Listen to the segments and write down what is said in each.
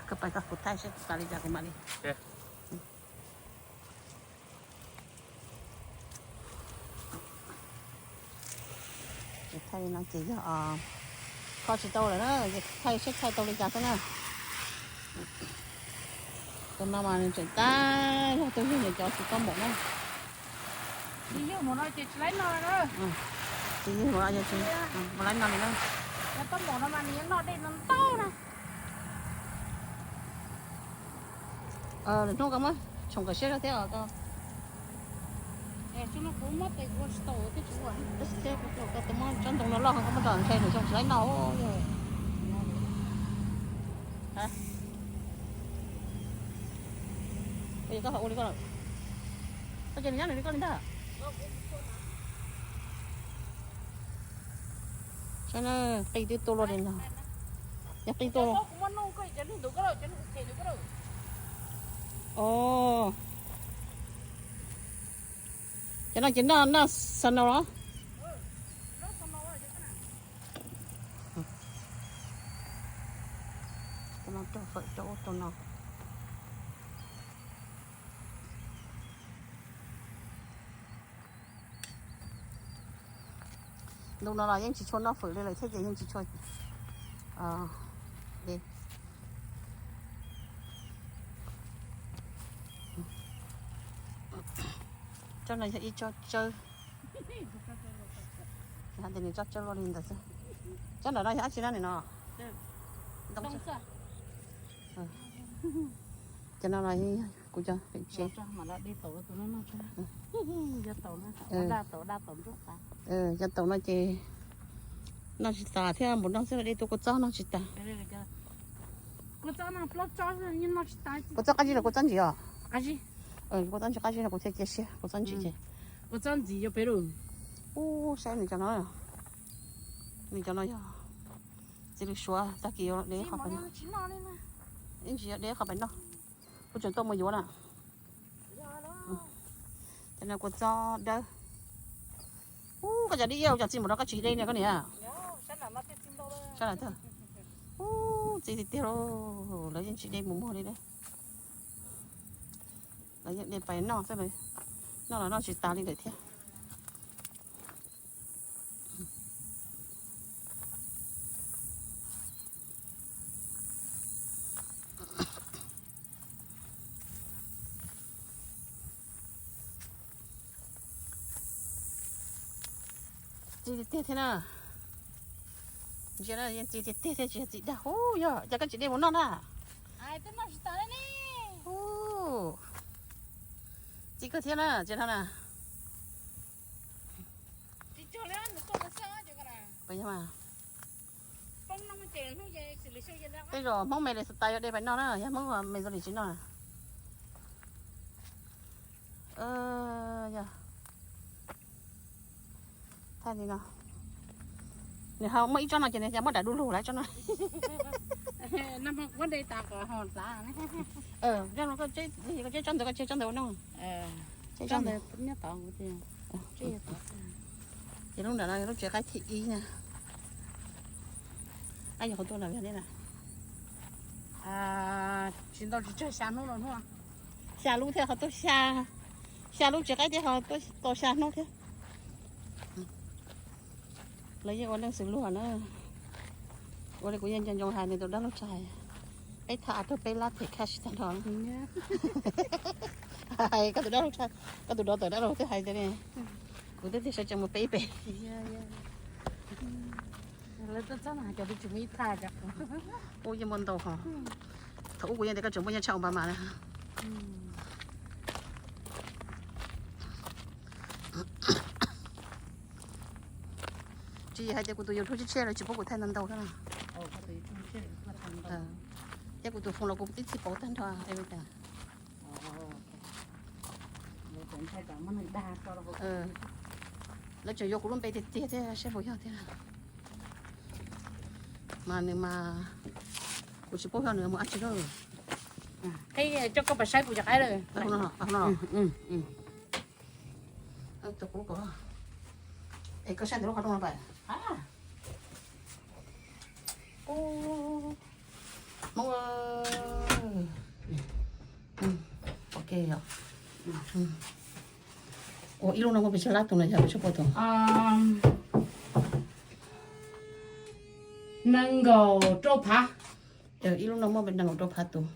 Koj pais koj kuv thaij seb tas li cas kuv mam li. Thaij li no ces yog kho tsis tau lawm na, thaij seb thaij tau li cas xwb na. Tus no mas nws tseem tab yog tus yug nws cov tsis tau npaum na. Tsis yug npaum no ces tsis laib no na. Tsis yug npaum no ces tsis laib no li na. Cov tau npaum no mas nws yuav noj dej ntau ntau na. Lwm hnub koj muab tshoom kom siab zog thiab os koj. Koj tus muab tsob ntoo no loj koj muab tso ntshai nws zoo tsis laib noj. Koj ho ua li koj lawm. Koj cia nws nyob nws li koj li ntag. Saib na, qi twb tuaj luaj li no. Yog qi tuaj. Os. Cov no ces noj, noj snow los? Cov no rau fawm rau ub rau no. Ntu no los yeej tsis tshua noj fawm li lawm thiab ces yeej tsis tshua. Tsob no yog ib tsob tsawb. Hais tias nws tsob tsawb luaj li ntawd xwb. Tsob ntawm no yog dab tsi na nim no? Ntoo. Cov no los kuv cov pem tsev. Cov taum no ces noj tsis tas thiab npaum no xwb, de tua kua txob noj tsis tas. Kua txob qab zib los kua txob ntsim os? Kua txob ntsim qab zib no kuv thiaj cia siab, kua txob ntsim ces. Ub, saib nws cov no, nws cov no yog txiv lws suav tag kis de qhov pem no. Ib ntsis yuav de qhov pem no. Kuv tseem tuaj mus yuav na. Cov no kua txob dawb. Ub, koj cov dib iab ua cas txi npaum no koj tsis de ne koj niam? Sab lawm tiag. Ub, txi tiag tiag lauj, lawv yeej tsis de mus muag li na. Lawv yeej de pais noj xwb, noj los noj tsis tas li lawm thiab. Txi tiag tiag thiab na. Ntsia na, yeej txi tiag tiag thiab tsis yog txi dag. Ub, yog cas koj tsis de mus noj na? Ub, txi kawg thiab na, tsis no na. Puas yog mas? Tej zaum Hmoob me li xav tas yuav de pais noj na, yog Hmoob me zoo li tsis noj na. Yog thaij li no, nws ho muaj ib tsob no ces nws cas muab dam du lug lawm tsob no. Tsob no koj tseb tsob ntawd ua noj. Ces lub nram no lub tsev qaib thib ib na. Ab, yog qhov tuaj na, tsis ntau tsis tsawg xya hnub no hnub. Xya lub thiab ho tuaj xya, xya lub tsev qaib thiab ho tuaj tau xya hnub thiab. Lawv yeej ua leej xws luag na. Ua li kuv yeej nco ntsoov hais nws tus dab laug tshaj, peb thaj av rau peb lab them cash tag nrho. Hais koj tus dab laug tshaj, koj tus dov tawm dab laug twb hais tias li, kuv twb tiag sawv tsees mus peb pem. Ub, yeej muaj ntau ho. Thaum ub kuv yeej tias koj tseem muaj nyiaj tshaj Obama na. Tsis hais tias kuv tus YouTube tshiab tshiab lawv tsis pub kuv thaij ntau ntau thiab na. Thiab kuv tus phone los kuv twb txi pauv tag nrho li cas. Lawv tseem yuav kuv lub npe tiag tiag thiab saib puas yog thiab. Mas nws mas kuv tsis paub yog nws mus dab tsi lawm. Qhib coj koj pais saib kuv cov qaib lawm. Tus qub ko. Es koj saib ntawm lub qhov rooj no pais. Hmoob, ok yog. Ua ib lub no muaj pes tsawg lab tus no yog pes tsawg pua tus? Nees nkaum rau phav. Ib lub no muaj nees nkaum rau phav tus.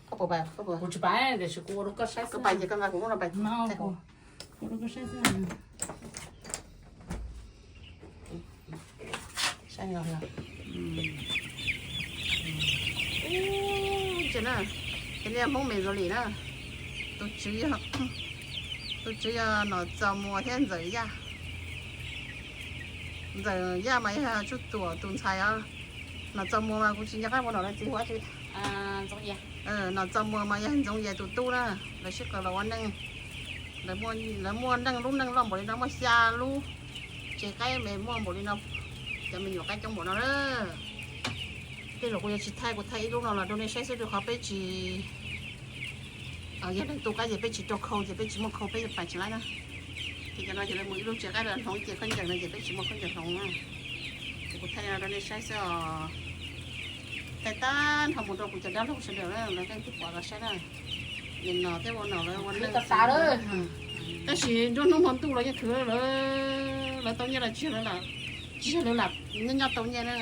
Koj puas pais? Kuv tsis pais, tiam sis kuv ua rau koj saib xwb. Koj pais ces koj nqa kuv lub no pais. Ua rau koj saib xwb. Saib no. Ub, ces na, ces nej Hmoob Mes Kas Lis na, tus tswv, tus tswv yog Nom Txos Muas thiab Ntxawm Yaj. Ntxawm Yaj mas yog Tsuj Tuam tus ntxhais os. Nom Txos Muas mas kuv tsis nco qab ua nom lawv txiv hu dab tsi. Nom Txos Muas mas yog Ntxoov Yias tus tub na, lawv sib qawm los ua neej. Lawv muaj neej lub neej loj npaum li no, muaj xya lub tsev qaib me muaj npaum li no, cov me nyuam qaib coob npaum no na. Tej zaum kuv yuav tsis thaij, kuv thaij ib lub no los rau nej saib xwb rau qhov peb tsis, yog neeg tu qaib ces peb tsis rau khau ces peb tsis muaj khau peb yuav pais tsis laib na. Ces cov no ces lawv mus ib lub tsev qaib los hloov ib ce khaub ncaws no ces peb tsis muaj khaub ncaws hloov na. Ces kuv thaij no rau nej saib xwb os. Thaij tag nrho mus rau kuv cov dab laug sawv daws na, lawv yeej pom los saib na. Nim no thiab ua nom lawv ua neej. Tab sis nruab hnub hmo ntuj los yeej khwv, lawv tau nyiaj los tsis yog lawv lam, tsis yog lawv lam nyob nyob tau nyiaj na.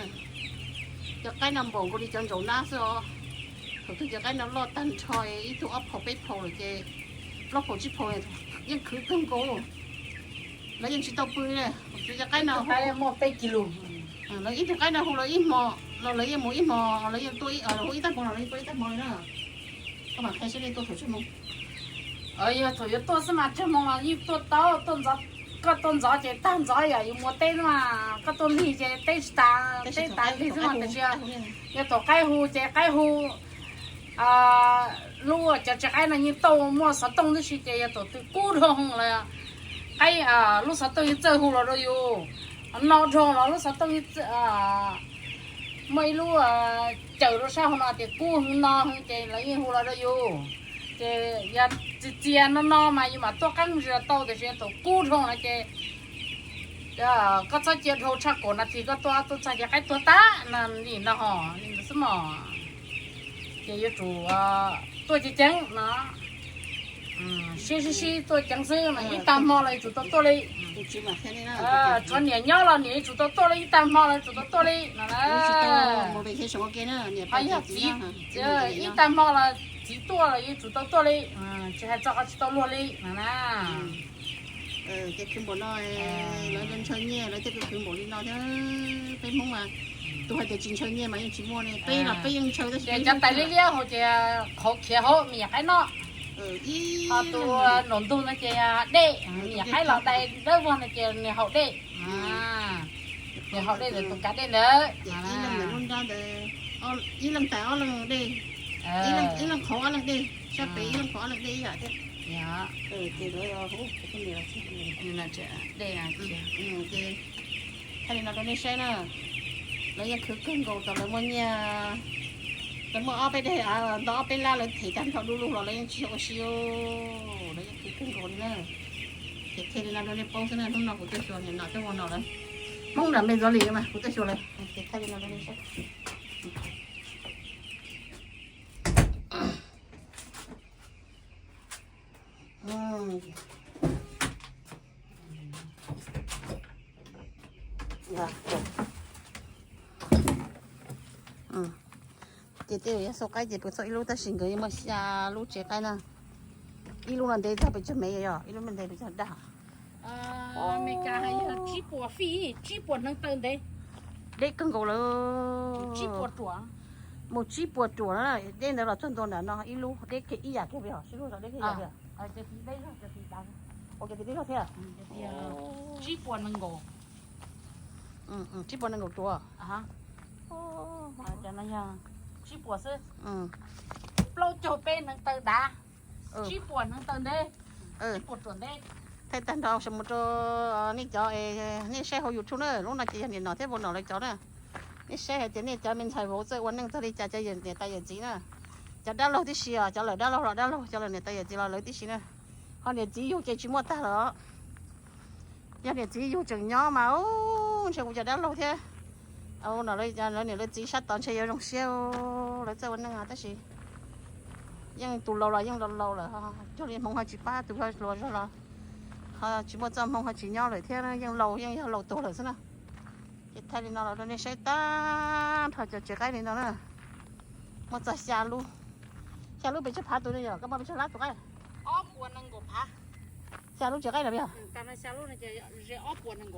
Cov qaib no npaum nkaus li cov ntsaum nab xwb os. Thaum twg cov qaib no loj tag nrho ib tug ob phaus peb phaus lawm ces, plaub phaus tsib phaus, yeej khwv kawg nkaus. Lawv yeej tsis tau pw li. Cov qaib no, lawv ib tug qaib no hu lawv ib hmo los lawv yeej mus ib hmo, lawv yeej tuaj ib, hu ib tag hmo los lawv yeej tuaj ib tag hmo li na. Koj mam qhia seb nej tuaj thaum tsawg moo. Yog thaum yuav tuaj xwb mas tsawg moo los yeej tuaj tau, tuaj ntxov, koj tuaj ntxov ces tag ntxov yom, yus mus teb xwb mas koj tuaj lig ces teb tsis tas, teb tas lig xwb mas tiam sis yog thaum qaib hu ces qaib hu, lub cov tsev qaib no yeej tau muaj xov tooj tib si ces yog thaum twg kub dhau los qaib, lub xov tooj yeej txawj hu los rau yus. No dhau los lub xov tooj yeej muaj ib lub caws rau sab hauv no tias kub heev no heev ces lawv yeej hu los rau yus. Ces yog txias txias no no mas yus mam tuaj qeeb zis los tau, tiam sis yog thaum kub dhau no ces koj txhob cia dhau tshaj kaum nas this koj tuaj, tuaj txog ces qaib tuag tag no li no ho li ntawd xwb mog. Ces yuav tsum tuaj ceev ceev no, sib sib sib tuaj ceev xwb no, ib tag hmo los yuav tsum tau tuaj li. Tshuav niam nyob los niam yuav tsum tau tuaj li, ib tag hmo los yuav tsum tau tuaj li no na. Ho yog txiv, ib tag hmo los txiv tuaj los yuav tsum tau tuaj li, tsis hais txog qhov tsis tau luag li no na. Ces khwv npaum no, lawv ntshaw nyiaj lawv thiaj khwv npaum li no thiab. Peb Hmoob mas tus hais tias tsis ntshaw nyiaj mas yeej tsis muaj ne. Peb los peb yeej ntshaw tab sis cov tais liab liab hauv ces qhauv khiav hauv me nyuam qaib noj. Ho tus nraum ntug no ces dej, me nyuam qaib los dai dawb vog no ces nws haus dej. Nws haus dej ntawd tus kav dej ntawd. Ib leeg tais ob leeg dej, ib leeg qhauv ob leeg dej, sab pem ib leeg qhauv ob leeg dej ib yam thiab. Dej, thaij li no rau nej saib na. Lawv yeej khwv kawg nkaus thaum lawv muaj nyiaj, lawv muaj ob peb daim av ntau ob peb lab lawv them tag nrho du lug los lawv yeej tsis ua si, lawv yeej khwv kawg nkaus li na. Ces thaij li no rau nej paub xwb na, hnub no kuv tuaj xyuas niam nom thiab vauv nom lawv, Hmoob nram Mes Kas Lis mas kuv tuaj xyuas lawv. Ces thaij li no rau nej saib. Ces tej zaum yog xauj qaib ces pw txog ib lub tab sis nkawd yeej muaj xya lub tsev qaib na. Ib lub no ntev txog pes tsawg mev, yog ib lub no ntev pes tsawg dag? Amelikas hais yog tsib puas feet, tsib puas hneev taw ntev. Deb kawg nkaus lawm. Tsib puas ruam. Mus tsib puas ruam na, deb ntawd los txog ntua nram no ib lub deb kiag ib yam kiag, sib lub zog deb kiag ib yam kiag. Ua kiag deb zog thiab. Tsib puas nees nkaum. Tsib puas nees nkaum ruam. Tsib puas xwb. Plaub caug peb hneev taw dav. Tsib puas hneev taw ntev. Tsib puas ruam ntev. Thaij tag nrho mus rau nej cov, nej saib hauv YouTube na, lub no ces yog niam nom thiab vauv nom lawv cov na. Nej saib hais tias nej cov me ntxhais vauv txawj ua neej txog li cas cov niam tais yawm txiv na. Cov dab laug tib si os, cov lawm dab laug los dab laug, cov lawm niam tais yawm txiv los lawv tib si na. Ho niam txiv yug ces tsis muaj tag lawm. Yog niam txiv yug tseem nyob mas, u, ntshe kuv cov dab laug thiab Lawv niam lawv txiv sab tod ntshe yuav zoo siab lawv txawj ua neej tab sis yeej tus laus los yeej laus laus lawm, cuag li hmoov ho tsis pab tus hluas zog los, ho tsis muaj txoj hmoo ho tsis nyob lawm thiab, yeej laus yeej yog laus tuag lawm xwb na. Ces thaij li no los rau nej saib tag nrho cov tsev qaib li no na. Muaj txog xya lub, xya lub pes tsawg phav tus ne yom, koj muaj pes tsawg lab tus qaib? Xya lub tsev qaib no yog ze ob puas nees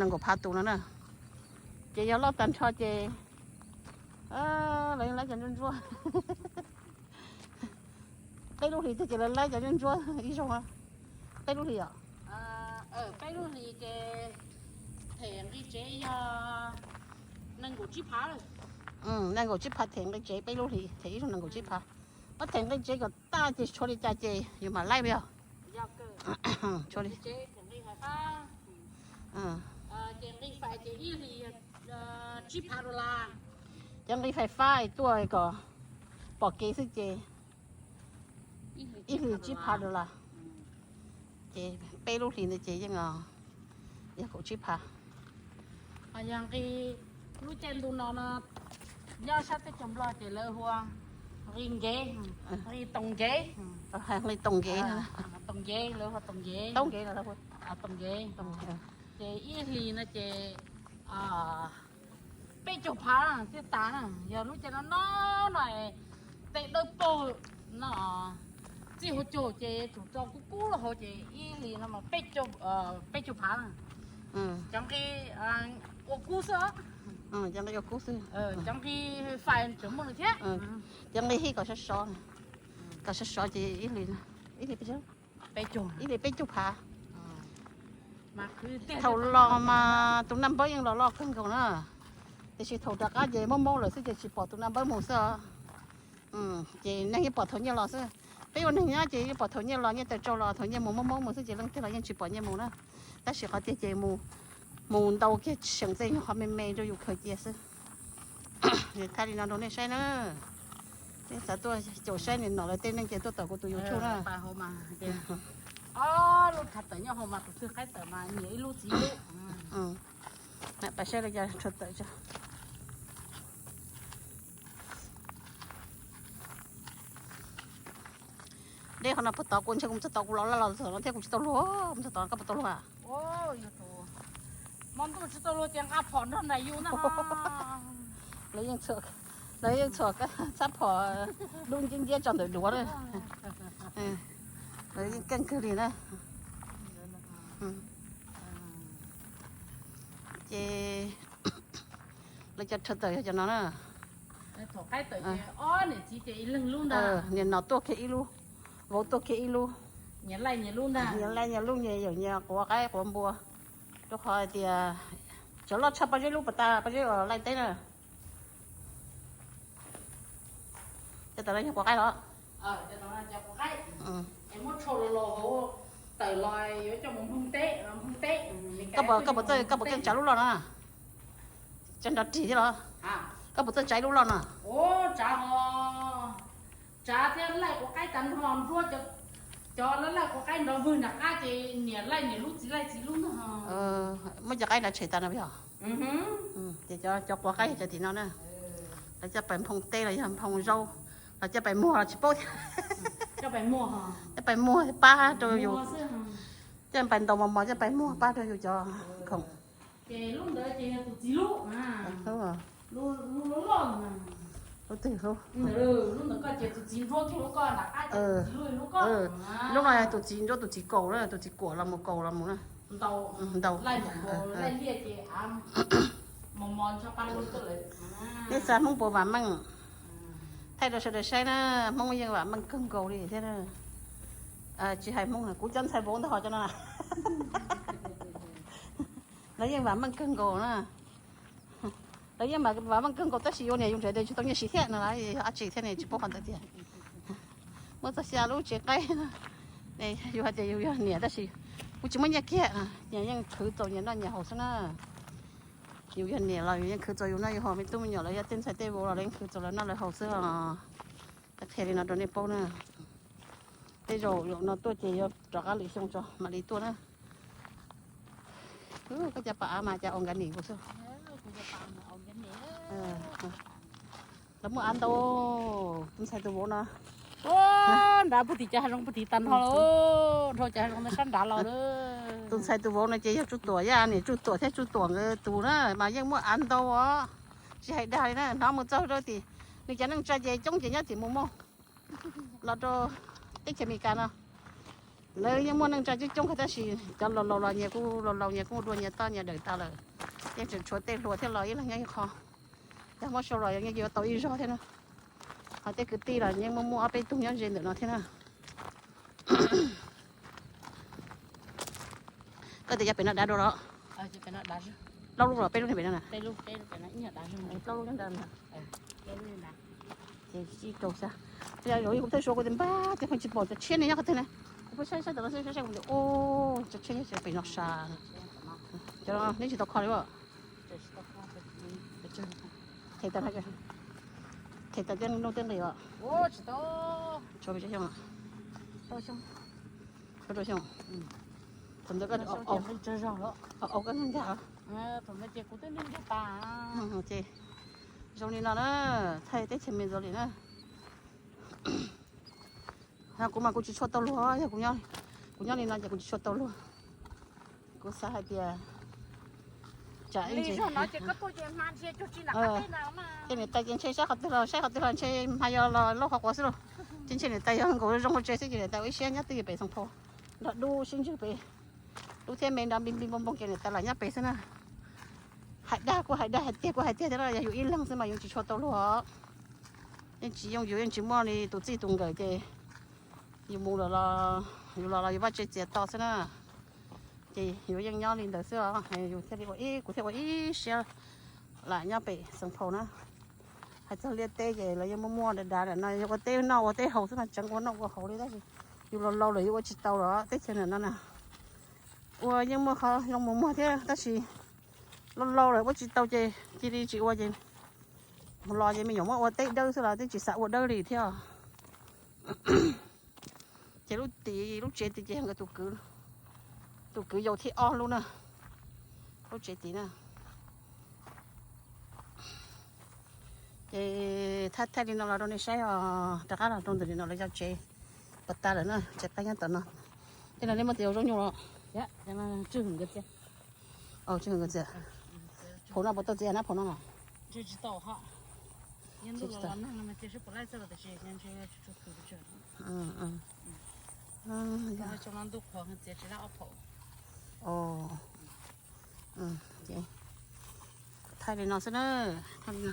nkaum phav tus no na. Ces yog loj tag nrho ces lawv yeej laib cov ntsuab ntsuab. Peb lub hlis tiag ces lawv laib cov ntsuab ntsuab ib zaug. Peb lub hlis os. Peb lub hlis ces them nqi tsev yog nees nkaum tsib phav. Nees nkaum tsib phav them nqi tsev, peb lub hlis them ib zaug nees nkaum tsib phav. Muab them nqi tsev kom tag ces tshuav li cas ces yus mam laib yog. Tshuav li. Cov nqi fais fab tuaj kom pom kev xwb ces ib hlis tsib phav dollar. Ces peb lub hlis ntawd ces yeej yog kaum tsib phav. Ho yog nqi lub caij ntuj no no nyob sab teb chaws Nplog ces lawv hu ua nqi nkev, nqi toom nkev. Nqi toom nkev, toom nkev, lawv hu ua toom nkev, toom nkev. Ces ib hlis no ces peb caug phav thiaj tas na. Yog lub caij no no no tej dawb paug no txij hauv caug ces tsum tso kub kub los hauv ces ib hlis no mas peb caug phav na. Cov nqi ua kub xwb. Cov nqi ua kub xwb. Cov nqi fais tseem muaj lawm thiab. Cov nqi hij kom sov sov, kom sov sov ces ib hlis, ib hlis peb caug, ib hlis peb caug phav. Thaum los mas tus naj npawb yeej los loj kawg nkaus na, tiam sis thaum rov qab ces mob mob lawm xwb ces tsis pom tus naj npawb mus xwb os. Ces neeg yeej pom thaum nyiaj los xwb. Peb ua neeg nyob ces yeej pom thaum nyiaj los, nyiaj tawm tsau los, thaum nyiaj mus mob mob mus xwb ces leej twg los yeej tsis pom nyiaj mus na. Tab sis qhov tiag ces mus ntau kiag seem txej nyuag qhov me me rau yus khaws cia xwb. Thaij li no rau nej saib na. Nej xav tuaj caum saib nim no lawv tej neej ces tuaj tawm kuv tus YouTube na. Lub rhav tawm nyob hauv mas tus twg qaib tawm mas nyiam ib lub txiv lub. Pab saib lawv cov rhav tawm tso. Deb qhov no puag tod kuv ntshe kuv mus txog tod kuv los laj los txog no thiab kuv tsis tau luag, mus txog tod koj puas tau luag? Hmo ntuj tsis tau luag ces nqa phom nrog nraim yus na. Lawv yeej txhuam, lawv yeej txhuam txhab phom dub nciab nciab tso ntawm duav na. Lawv yeej keej kawg li na. Ces lawv cov rhav tawm yog cov no na. Niam no tuaj kiag ib lub, vauv tuaj kiag ib lub, nyias laij nyias lub, nyias yawm nyias quav qaib quav npua. Rau qhov hais tias cov loj tshaj Paj Zeb lub pas tas, Paj Zeb uas laij teb na. Cov tas no yog quav qaib los? Koj puas, koj puas txawj, koj puas keej tsav lub loj no? Tsav nrov rig thiab los? Koj puas txawj tsav ib lub loj no? Tsav thiab laij quav qaib tas nrho nruab, cov laij quav qaib nrov vwg nram qab ces niam laij niam lub txiv laij txiv lub ntag. Muab cov qaib nrad tshem tas no yog? Ces cov quav qaib cov tim no na. Lawv coj pais nphoo teb los yog nphoo zaub, los coj pais muag los tsis paub thiab. Coj pais muag pab rau yus, coj pais ntaus mos mos coj pais muag pab rau yus cov khoom. Lub twg hlub? Lub no tus txiv ntsuab tus txiv kaus na, tus txiv kuam los mus kaus los mus na. Ntaus. Nej xav Hmoob puas vam meej? Thaij rau sawv daws saib na, Hmoob yeej vam meej kawg nkaus li thiab. Tsis hais Hmoob, kuv cov ntxhais vauv ntag ho cov no. Lawv yeej vam meej kawg nkaus na. Lawv yeej vam meej kawg nkaus tab sis yuav niam yus nrhiav tias tsis tau nyiaj siv thiab no, yog dab tsi thiab ne tsis paub qhov ntawd tiag. Muaj txog xya lub tsev qaib, yus hais tias yus yog niam tab sis kuv tsis muaj nyiaj kiag, nyias yeej khwv txaus nyias noj nyias haus xwb na. Yus yog niam los yus yeej khwv txaus yus noj yus haus, me tub me nyuam los yog tej ntxhais tej vauv los lawv yeej khwv txaus lawv noj lawv haus xwb os. Qhia li no rau nej paub na. Tej zaum no tuaj ces yuav rov qab lwm xyoo tso mam li tuaj na. Koj cov pas av mas cas organic xwb. Lawv muaj av ntau. Tus ntxhais tus vauv no, nrad puag tim cov hav zoov puag tim tag nrho, dhau cov hav zoov ntawd sab nrad los. Tus ntxhais tus vauv no ces yog Tsuj Tuam, yog niam Tsuj Tuam thiab Tsuj Tuam nkawd tus na, mas yeej muaj av ntau os. Tsis hais dag li na, hnov mus txog rau tim nws cov neej tsa ces coob ces nyob tim Mus Muag los rau teb chaws Amelikas no. Lawv yeej muaj neej tsa coob coob kawg tab sis cov laus laus los nyias kuj laus laus, nyias kuj dua nyias toj nyias dawm tas lawm. Yeej tseem tshuav tej hluas thiab los ib leeg nyob ib qho. Yog muab sau los yeej yuav tau ib zog thiab na. Ho tej kwv tij los yeej muaj muaj ob peb tug nyob ze ntawm no thiab na. Koj tias yog pem no dav dua los? Plaub lub los peb lub pem no na? Plaub lub nyob ntawd. Ces sib rau xyov, kuv thiaj suav kuv tias npab tias pheej tsis pom cov tshiab ne nyob qhov twg ne. Kuv pheej saib saib tom no saib saib kuv tias, o, cov tshiab nyob pem no sas. Cov no neb tsis tau kho li as? Them tas, them tas tej nuj tej nqis os. Tshuav pes tsawg xyoo? Tshuav rau xyoo. Thaum ntawd koj, au, koj nkag nkag os. Ces zoo li no na, thaij teb chaws me ntxov li na. Kuv mas kuv tsis tshua tau luag, yog kuv nyob li no ces kuv tsis tshua tau luag. Kuv xav hais tias tsam ib ntsis ces niam tais ces ntshe saib qhov twg los saib qhov twg los ntshe hma yog los lauj qhov quav xwb lauj. Ces ntshe niam tais yog nkaus zoo hauv tsev xwb ces niam tais ua ib siab nyob twj ywm pem Xeev Phau nrog dub sib ntswg pem, dub thiab me nrov npi npi npoo npoo ces niam tais lam nyob pem xwb na. Hais dag kuj hais dag, hais tiag kuj hais tiag thiab no, yog yus ib leeg xwb mas yus tsis tshua tau luag. Yeej tsis yooj yus, yeej tsis muaj li tus txij tus nkawm ces yus mus lawm los yus los los yus vaj tse txias to xwb na. Ces yus yeej nyob li ntawd xwb os, yus thiaj li ua ib, kuv thiaj ua ib siab lam nyob pem Xeev Phau na. Hais txog liaj teb ces lawv yeej muaj muaj dav dav no, yog ua teb noj ua teb haus xwb mas tseev ua noj ua haus li tab sis yus laus laus lawm yus ua tsis tau lawm teb chaws ntawm no na. Ua yeej muaj qhov zoo mus muag thiab tab sis laus laus lawm ua tsis tau ces cia li tsis ua ces mus los ces me nyuam muab ua teb dawb xwb los twb tsis xav ua dawb li thiab. Ces lub tid lub tsev tid ces nkawd tus kwv, tus kwv yau thib ob lub na, lub tsev tid na. Ces thaij thaij li no los rau nej saib os, rov qab los rau ntawm li no lawv cov tsev puas tag lawm na, tsev qab nyob tom no. Tej no nej muab tis zoo nyuj los? Phaum no puas tau txiav na, phaum no? Thaij li no xwb na, thaij li no.